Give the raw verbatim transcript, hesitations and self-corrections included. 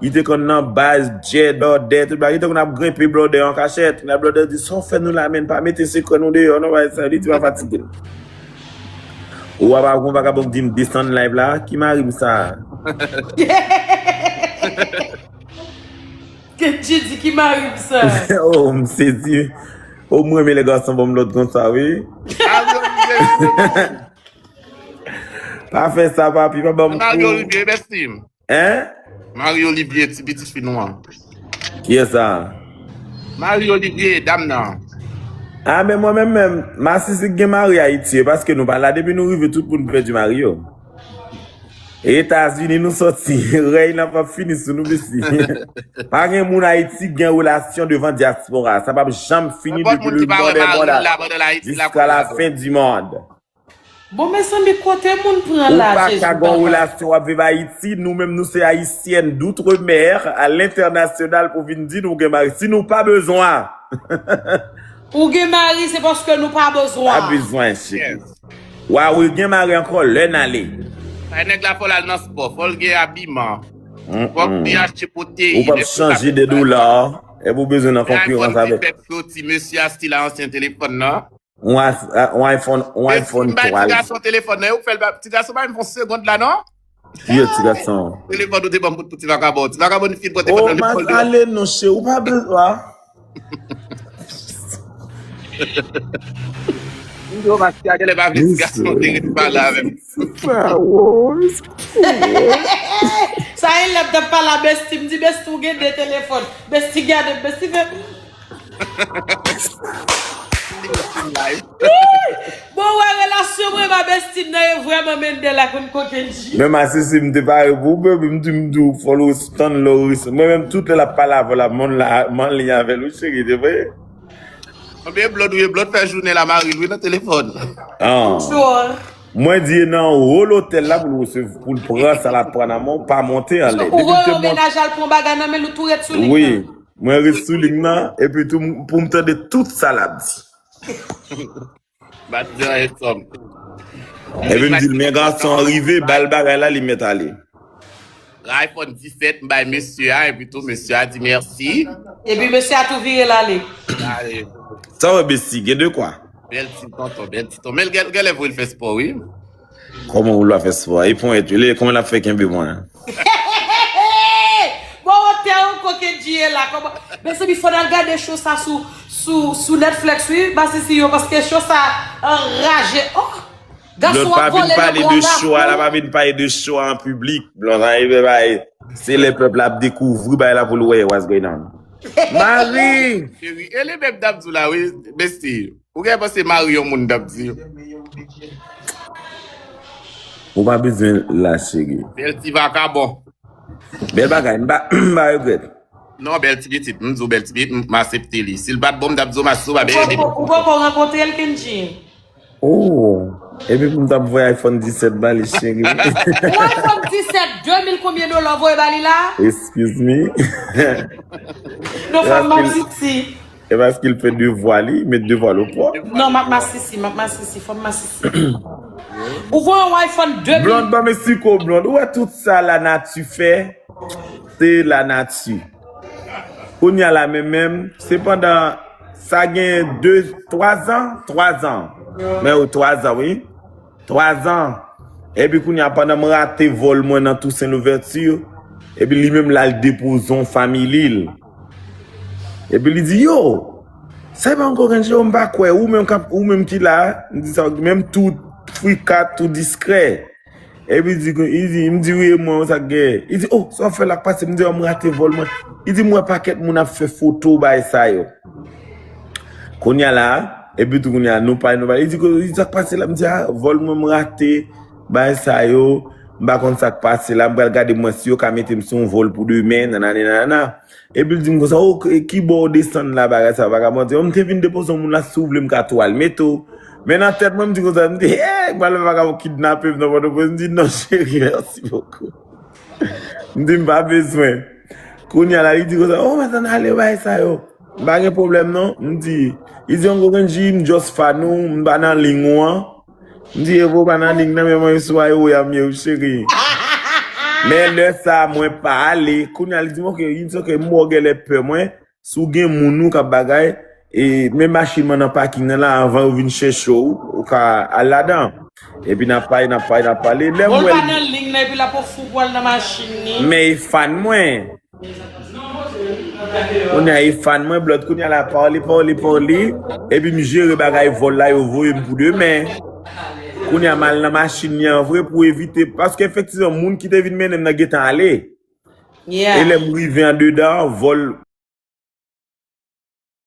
Li te konn nan baz, Djè, Blòdè, tout bagay. Li te konn ap grenpe Blòdè an kachèt. Lè Blòdè di, "Sa w fè nou la, menn? Pa mete sekrè nou deyò, non, bagay sa." Li di, "Pa fatige l." Ou ap ap gon vagabon ki di m desann live la, ki mari m sa? Kendji di, "Ki mari m sa?" Oh, m sezi. Oh, m renmen lè gason ban m lòd konsa, wi. Pa fè sa, papi, pa ban m Mario kou. Olivier, bestie. Hein? Mario Olivier, ti pitit fi nou an. Kiyès sa? Mario Olivier, dam nan. Ah, men mwen menm, menm, masisi gen mari Ayiti, e paske nou pa la, depi nou rive, tout moun pèdi mari yo. Etazini nou sòti, rèy nan p ap fini sou nou, mesi. Pa gen moun Ayiti gen relasyon devan dyaspora, sa p ap janm fini Nenpòt depi moun le ki pa wè bon des mari mondes la bandan la Ayiti la jusqu'à la fin du monde. Bon, mezanmi, kote moun pran Ou la, pa Jezi ka gon papa? Relasyon w ap viv Ayiti, nou menm nou se Ayisyèn d'outre-mer, à l'international pou vin di nou gen mari. Si nou pa bezwen, Ou gen mari, se paske nou pa bezwen. Pa bezwen, cheri. Wa, ou gen mari ankò, lè n ale. Ay, nèg la fò l al nan spò, fò l gen abiman. Mm, Fòk mm. li achte pwoteyin. Ou p ap chanje de dola, epi ou bezwen nan konkirans avèk. Pèp soti, mesye a still a ansyen telefòn nan. On, a- on iPhone, on iPhone Bay twa. ti gason telefòn nan, ou fè l ba ti gason pa menm fon segond la non. Yo, ti gason. Telefòn ou te ban m pou ti vakabon. Ti vakabon fin pran Oh, telefòn nan. mas ale non, cheri, ou pa bezwen. M di, oh, mas ki a genlè pa vle ti gason te ret pale avè m. Sa, oh, Sa e lè m t ap pale a Besti, m di, "Besti, ou gen de telefòn." Besti gade, Besti fè, "Bon, wè, relasyon mwen ba Besti m nan e vrèman Mendel ak yon kokenji." Men masisi, m te pare pou ou, baby, m di, m di, ou fò l tann lè ou res-, mwen menm, tout lè l ap pale avè w la, m on la, m anliy avè l, wi, cheri, te vre. Konbyen blòd ou ye blòd fè jounen la, mari l wi nan telefòn. Ah. Sure. Mwen di e nan wo lotèl la pou l resevwa, pou l pran sa l ap pran nan men w, pa monte anlè. Ou Depi l voye te yon monte, menaj al pran bagay nan men l, ou tou ret sou liy wi, nan. Mwen ret sou liy nan, epi tou, pou m tande tout sa l ap di. Bat jan e sòm. Epi m di l, men gason an rive, ba l bagay la, li mèt ale. iPhone disèt, m bay mesye a, epi tou mesye a di mèsi. Epi mesye a tou vire l ale. Ale. Sa w wè, Besti, gen de kwa. Bèl ti tonton, bèl ti tonton. Men l gen, gen lè voye l fè spò, wi. Kòman ou la fè spò? E ponyèt, li, kòman l ap fè kenbe mwen? Bon, otè ou kokenji ye la. Kòman? Mezanmi, fò n al gade cho sa sou, sou, sou Netflix, wi, masisi yo, paske cho sa anraje. Oh! Gason Blòd pa ap vin vole nan pale bwa de cho a, la gason. Pa vin pale de cho a an piblik. Blòd, a, e bay, se lè pèp la ap dekouvri bay la pou l wè what's going on. Mari! Cheri, e li menm t ap di w la, wi, Besti. Ou gen panse mari yon moun t ap di? Ou pa bezwen la, cheri. Bèl ti vakabon. Bèl bagay, m pa, m pa regrèt. Non, bèl ti pitit. M di w bèl ti pitit, m, m aksepte li. Si l pa t bon, m t ap di w m ap sou pa bèl. Ou poko rankontre l, Kendji? Oh, epi pou m t ap voye iPhone disèt ba li, cheri. Ou iPhone disèt, de mil konbyen dola w voye ba li la? Excuse me. Non, fò m masisi. E paske l fè devwa li, met devwa l o pwòp. Non, m ap masisi, m ap masisi, fò m masisi. Ou voye yon iPhone de mil. Blòd, ban m esplike w, Blòd. Ou wè tout sa lanati fè, se lanati. Kounye a la menm, menm, se pandan sa gen de, twa zan, twa zan. Men yo, twa zan, wi. Twa zan. Epi kounye a, pandan m rate vòl mwen nan Toussaint Louverture, epi li menm l al depoze yon fanmi li l. Epi li di, yo, sa e pa yon kokenji, yo, m pa kwè, ou menm k ap, ou menm ki la, m di sa, menm tou frikat, tou diskrè. Epi li di, li di, m di, wi, e mwen, sa k gen? Li di, oh, sa w ap fè la k pase? M di, oh, m rate vòl mwen. Li di, m wè pakèt moun ap fè foto, bagay sa yo. Kounye a la, epi tou kounye a, nou pale, nou pale. Li di, li di, sa k pase la? M di, a, vòl mwen, m rate, bagay sa yo. M pa konn sa k pase la. M pral gade mwen si yo ka mete m sou yon vòl pou demen, nanane, nanana. Epi l di m konsa, oh, ki bò w desann la, bagay sa, vagabon? M di, oh, m te vin depoze yon moun la, si w vle, m ka tou al mete w. Men nan tèt mwen, m di konsa, m di, hey, m pral fè vagabon kidnape m nan Pòtoprens. M di, non, cheri, merci beaucoup. M di, m pa bezwen. Kounye a la, li di konsa, oh, mèt ann ale, bagay sa yo. M pa gen pwoblèm, non. M di, li di, yon kokenji, m just fan ou, m pa nan liy ou an. M di, evo pa nan liy nan, men mwen sou ay ou a m ye, wi, cheri. Men lè sa, mwen pa ale. Kounye a, li di m, "Ok, Yins, ok, m wè w genlè pè mwen. Si w gen moun ou k ap bagay, e men machin mwen nan paking nan la, anvan yo vin chèche w, ou ka al ladan." Epi n ap pale, n ap pale, n ap pale. Lè m Bon, l wè pa l, nan liy nan, epi l ap fou pou al nan machin li. men e fan mwen. Kounye a, e fan mwen, Blood. Kounye a la, pale, pale, pale. Epi m jere bagay vòl la, yo voye m pou demen. Kounye a, m al nan machin li an vre pou evite. Paske efektivman, moun ki te vin mennen m nan gentan ale. Yeah. E lè m rive andedan, vòl,